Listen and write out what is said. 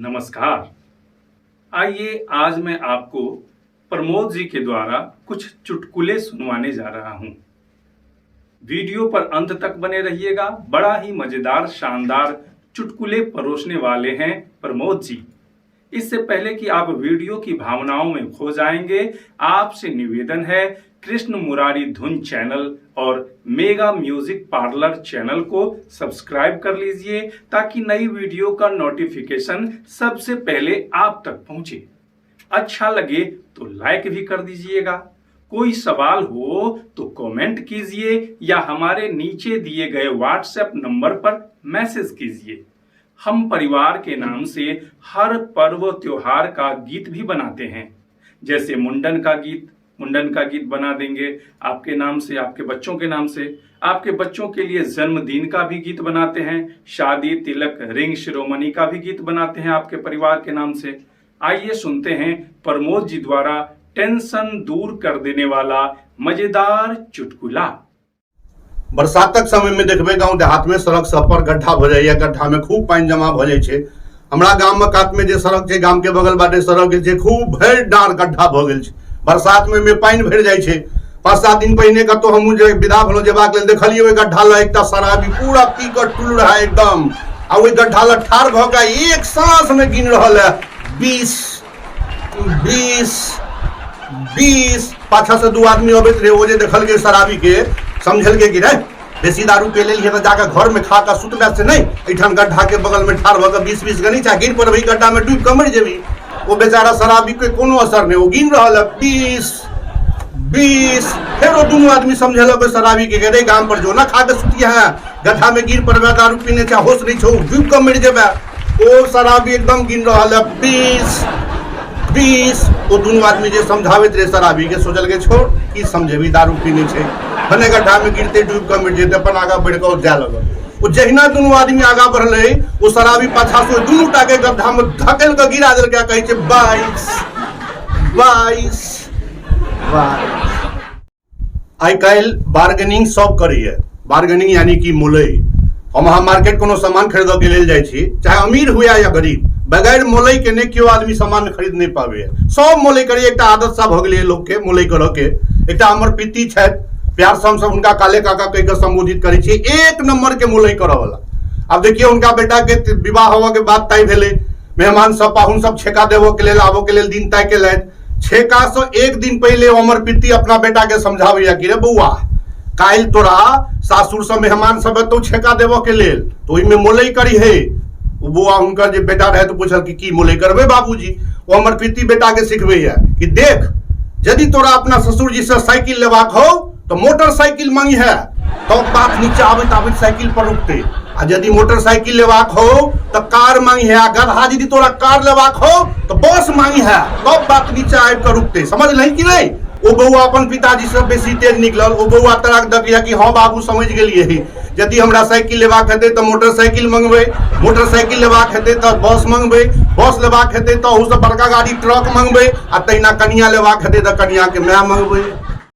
नमस्कार। आइए आज मैं आपको प्रमोद जी के द्वारा कुछ चुटकुले सुनवाने जा रहा हूं। वीडियो पर अंत तक बने रहिएगा। बड़ा ही मजेदार शानदार चुटकुले परोसने वाले हैं प्रमोद जी। इससे पहले कि आप वीडियो की भावनाओं में खो जाएंगे, आपसे निवेदन है कृष्ण मुरारी धुन चैनल और मेगा म्यूजिक पार्लर चैनल को सब्सक्राइब कर लीजिए ताकि नई वीडियो का नोटिफिकेशन सबसे पहले आप तक पहुंचे। अच्छा लगे तो लाइक भी कर दीजिएगा। कोई सवाल हो तो कमेंट कीजिए या हमारे नीचे दिए गए व्हाट्सएप नंबर पर मैसेज कीजिए। हम परिवार के नाम से हर पर्व त्योहार का गीत भी बनाते हैं, जैसे मुंडन का गीत, मुंडन का गीत बना देंगे आपके नाम से, आपके बच्चों के नाम से। आपके बच्चों के लिए जन्मदिन का भी गीत बनाते हैं, शादी, तिलक, रिंग शिरोमणि का भी गीत बनाते हैं आपके परिवार के नाम से। आइए सुनते हैं प्रमोद जी द्वारा टेंशन दूर कर देने वाला मजेदार चुटकुला। बरसातक समयमे देखबै गाँव देहातमे सड़क सब पर गड्ढा भऽ जाइए, गड्ढामे खूब पानि जमा भऽ जाइ छै। हमरा गाममे कातमे जे सड़क छै, गामके बगल बाटे सड़क छै, खूब भरि डाँड़ गड्ढा भऽ गेल छै। बरसातमे ओहिमे पानि भरि जाइ छै। 5-7 दिन पहिने कतहु हमहूँ जे विदा भेलहुँ जेबाक लेल, देखलियै ओहि गड्ढा लग एकटा शराबी पूरा पी कऽ टुल रहै एकदम, आ ओहि गड्ढा लग ठाढ़ भऽ कऽ एक साँसमे गिन रहल है 20 20 20। पाछा से 2 आदमी अबैत रहे, ओ जे देखलकै शराबी के समझलकै कि रे बेसी दारू पी लेलियै तऽ जाकऽ घर में खा कऽ सुतबै से नहि, एहिठाम गड्ढा के बगल में ठाढ़ भऽ कऽ 20 20 गनी चाहे गिर पड़बही गड्ढा में डूबि कऽ मरि जेबही। ओ बेचारा शराबी के कोनो असर नहि, ओ गिन रहल है 20 20। फेर ओ दुनू आदमी समझेलक ओहि शराबी के, रे गाम पर जो ना खा कऽ सुतिये हैं, गड्ढा में गिर पड़बै, दारू पीने छै, होश नहि छौ, डूबि कऽ मरि जेबै। ओ शराबी एकदम गिन रहल है 20 20। ओ दुनू आदमी जे समझाबैत रहे शराबी के, सोचलकै छोड़ की समझेबी, दारू पीने छै, भने गड्ढा में गिरते डूबि कऽ मरि जेतै, अपन आगाँ बढ़ि कऽ जाय लगल। ओ जहिना दुनू आदमी आगाँ बढ़लै, ओ शराबी पाछा से दुनू टा के गड्ढा में धकेल कऽ गिरा देलकै, कहै छै 22 22 22। आइ काल्हि बार्गेनिंग सब करैए, बार्गेनिंग यानी कि मोलई। हम अहाँ मार्केट कोनो सामान खरीदऽके लेल जाइ छी, चाहे अमीर हुए या गरीब, बगैर मोलई के नहि केओ आदमी सामान खरीद नहि पाबैए, सब मोलई करैए। एकटा आदत सा भऽ गेलैए लोकके मोलई करऽके। एकटा हमर पित्ती छथि, प्यारसँ हमसब हुनका काले काका कहि कऽ सम्बोधित करै छी, एक नम्बरके मोलई करऽवला। आब देखियौ हुनका बेटाके विवाह होबऽके बाद तय भेलै, मेहमान सब पाहुन सब छेका देबऽके लेल आबऽके लेल दिन तय केलथि। छेका से एक दिन पहले हमर पित्ती अपना बेटा के समझाबैया कि रे बौआ, काल्हि तोरा सासुर से मेहमान सब एतौ छेका देबऽ के लेल, तो ओहिमे मोलई करी हे। ओ बौआ हुनकर जे बेटा रहे तो पूछल कि की मोलई करबै बाबूजी। ओ हमर पित्ती बेटा के सिखबैया कि देख, यदि तोरा अपना ससुर जी से साइकिल लेबाक हो तो मोटरसाइकिल मांगी है, तब बात नीचा आबैत आबैत साइकिल पर रुकते, आ यदि मोटरसाइकिल लेबाक हो तो कार मांगी है, आ गधा यदि तोरा कार लेबाक हो तो बस मांगी है, तब बात नीचा आबि कऽ रुकते। समझ लही कि नहीं? ओ बौआ अपन पिताजी से बेसी तेज निकलल। ओ बौआ तराक दकिया कि हाँ बाबू समझ गेलियै, यदि हमरा साइकिल लेबाक हेतै तऽ मोटरसाइकिल मंगबै, मोटरसाइकिल लेबाक हेतै तऽ बस मंगबै, बस लेबाक हेतै तऽ ओहूसँ बड़का गाड़ी ट्रक मंगबै, आ तहिना कनिया लेबाक हेतै तऽ कनियाके माय मंगबै।